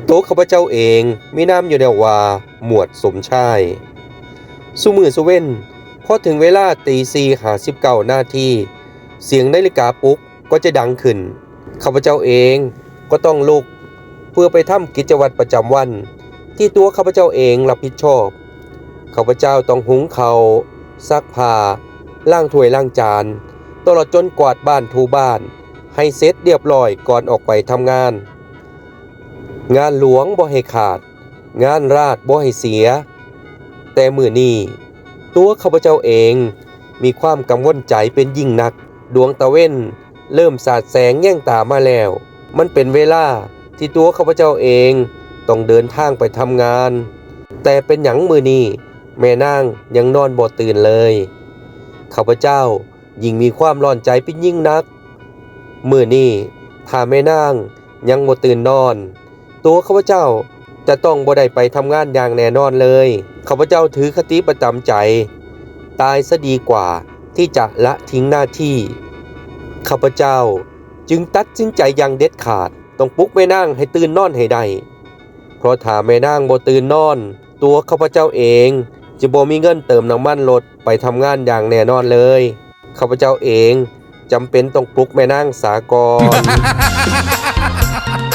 ໂຕຂ້າພະເຈົ້າເອງມີນາມຢູ່ແລ້ວວ່າ ໝວດສົມຊາຍ. ຊຸມື້ຊຸເວັນ ພໍເຖິງເວລາຕີສີ່ຫ້າສິບເກົ້ານາທີ ສຽງນາລິກາປຸກກໍຈະດັງຂຶ້ນ. ຂ້າພະເຈົ້າເອງກໍຕ້ອງລຸກ ເພື່ອໄປທຳກິດຈະວັດປະຈຳວັນ ທີ່ຕົວຂ້າພະເຈົ້າເອງຮັບຜິດຊອບ. ຂ້າພະເຈົ້າຕ້ອງຫຸງເຂົ້າ, ຊັກຜ້າ, ລ້າງຖ້ວຍລ້າງຈານ, ຕະຫຼອດຈົນກວາດບ້ານຖູບ້ານ ໃຫ້ເສັດລຽບຮ້ອຍກ່ອນອອກໄປທຳງານ. ງານຫຼວງບໍ່ໃຫ້ຂາດ, ງານລາດບໍ່ໃຫ້ເສຍ. ແຕ່ມື້ນີ້ ຕົວຂ້າພະເຈົ້າເອງມີຄວາມກັງວົນໃຈເປັນຍິ່ງນັກ. ດວງຕາເວັນເລີ່ມສາດແສງແຍງຕາມາແລ້ວ. ມັນເປັນເວລາທີ່ຕົວຂ້າພະເຈົ້າເອງຕ້ອງເດີນທາງໄປທຳງານ. ແຕ່ເປັນຫຍັງມື້ນີ້ແມ່ນາງຍັງນອນບໍ່ຕື່ນເລີຍ? ຂ້າພະເຈົ້າ ຍິ່ງມີຄວາມຮ້ອນໃຈເປັນຍິ່ງນັກ. ມື້ນີ້ຖ້າແມ່ນາງຍັງບໍ່ຕື່ນນອນ, ຕົວຂ້າພະເຈົ້າຈະຕ້ອງບໍ່ໄດ້ໄປທຳງານຢ່າງແນ່ນອນເລີຍ. ຂ້າພະເຈົ້າຖືຄະຕິປະຈຳໃຈ, ຕາຍຊະດີກວ່າທີ່ຈະລະຖິ້ງໜ້າທີ່. ຂ້າພະເຈົ້າຈຶ່ງຕັດສິນໃຈຢ່າງເດັດຂາດ, ຕ້ອງປຸກແມ່ນາງໃຫ້ຕື່ນນອນໃຫ້ໄດ້. ເພາະຖ້າແມ່ນາງບໍ່ຕື່ນນອນ, ຕົວຂ້າພະເຈົ້າເອງຈະບໍ່ມີເງິນເຕີມນ້ຳມັນລົດໄປທຳງານຢ່າງແນ່ນອນເລີຍ. ຂ້າພະເຈົ້າເອງຈຳເປັນຕ້ອງປຸກແມ່ນາງສາກ່ອນ.